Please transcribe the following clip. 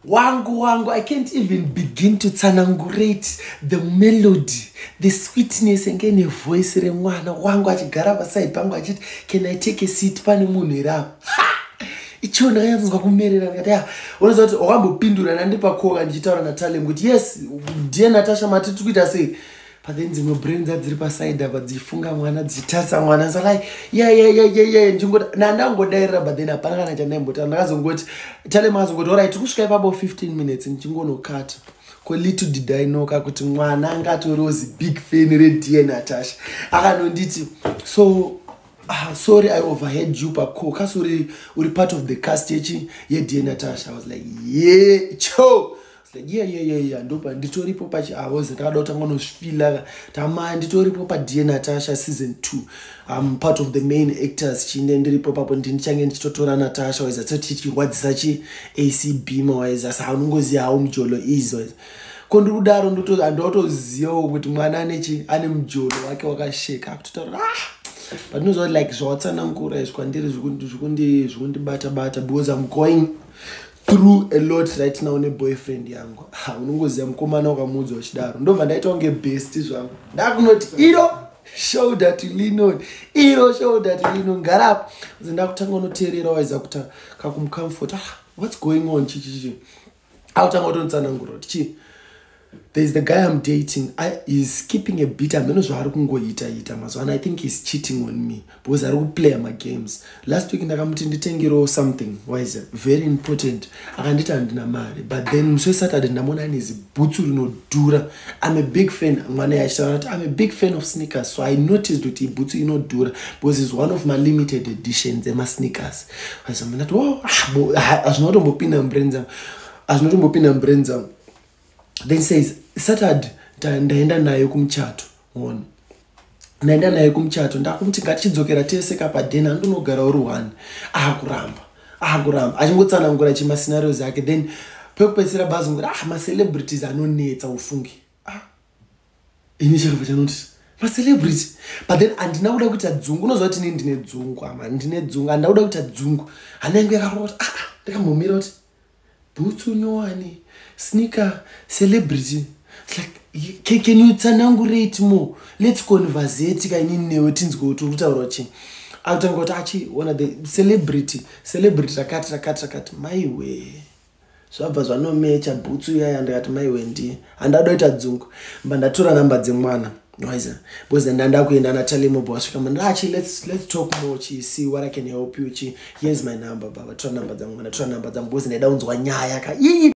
Wangu, wangu, I can't even begin to tsanangurate the melody, the sweetness enge nevoice remwana wangu achigara paside pangu achiti, "Can I take a seat? Pane munhu here apa?" Ichiwo ndakanyatsonzwa kumerera. Ndikati, "Ya." Unoziva kuti wakambopindura nandipakoka ndichitaura naTalem kuti, "Yes, ndiye Natasha, mati tiri kuita sei?" But then dzimwe brain dzadziri paside apa dzichifunga mwana, dzichitarisa mwana. So like, yeah, ndingoti nandangodairira, but then hapana kana chandaimbotaura. Ndakazongoti, Talem akazongoti, "Alright, kusvika ipapo 15 minutes." Ndichingonokata ko, little did I know ka kuti mwana anga atoriwo big fan reDear Natasha. Akanonditi, "So, ah, sorry I overheard you pacall. Kasi uri part of the cast yechi yeDear Natasha?" I was like, "Yeah, cho." Like, Yeah, ndopa nditoripo pachi." Awose ndakada kutanga nozvifila tama nditoripo paDear Natasha season 2. I'm part of the main actors. Chinde ndiripo papo, ndichange ndichitotora Natasha waiza so tichirwadzisa chi ACB mawaiza. Saka unongoziva how mujolo is, waiza. Ko ndiri kudaro, handotozivawo kuti mwana anechi ane mujolo wake wakasheka akutotaura. Ah, but ndinoziva kuti like zvawatsanangura izvi kwandiri zvikundibata bata because I'm going through a lot right now neboyfriend yangu. Ha, unongoziva mukomana ukamuudza uchidaro, ndobva ndaita kunge best zvangu. Ndakunoti iro shoulder to lean on, iro shoulder to lean on, garapo. Ndakutanga unoteerera waiza kuti kakumucomfort. "Ah, what's going on?" Chichichi akutanga kutonitsanangura kuti chi there's the guy I'm dating. He's skipping a bit. Hameno zvaari kungoita ita mazuva ano. I think he's cheating on me because ari kuplaya magames. Last week ndakamuti nditengerewo something wise very important, akanditi handina mari. But then musi weSaturday ndamuona ane zibhutsu rinodhura. I'm a big fan, mwana yachitaura kuti, "I'm a big fan of sneakers." So I noticed kuti ibhutsu inodhura because is one of my limited editions emasneakers. Ndati, "Oh, ah, hazvina kutombopinda mubrain dzangu, hazvina kutombopinda mubrain dzangu." Then says, "Saturday ndaenda naye kumuchato, ona, ndaenda naye kumuchato. Ndakumuti ngatichidzokera tese kapadheni, andinogara uri one. Akuramba, akuramba." Achingotsanangura chimascenarios ake. Then pekupedzisira bazongoti, "Ah, macelebrities anonetsa, ufungi." Ah, ini chakabva chanoti macelebrity, but then handina kuda kuita dzungu. Unoziva kuti ini ndine dzungu ama ndine dzungu. Handina kuda kuita dzungu. Hana yangu yakarova kuti, ah, ndakambomira kuti bhutsu nyowani, sneaker, celebrity. It's like, can you tsanangurate more? Let's conversate kainini newe, tinzwe kuti uri kutaura chii. Akutanga kuti achiona the celebrity, celebrity rakati rakati rakati. Maiwe, zvabva zvanomecha bhutsu iyaya. Ndikati, "Maiwe, ndiye." Handada kuita dzungu, mba ndatora namba dzemwana waiza because ndanda kuenda naTalimobo. Wasvika mba achi, let's talk more chi, see what I can help you chi. Here's my number." Baba tora namba dzangu, ndatora namba dzangu because ndaida kunzwa nyaya ka ii.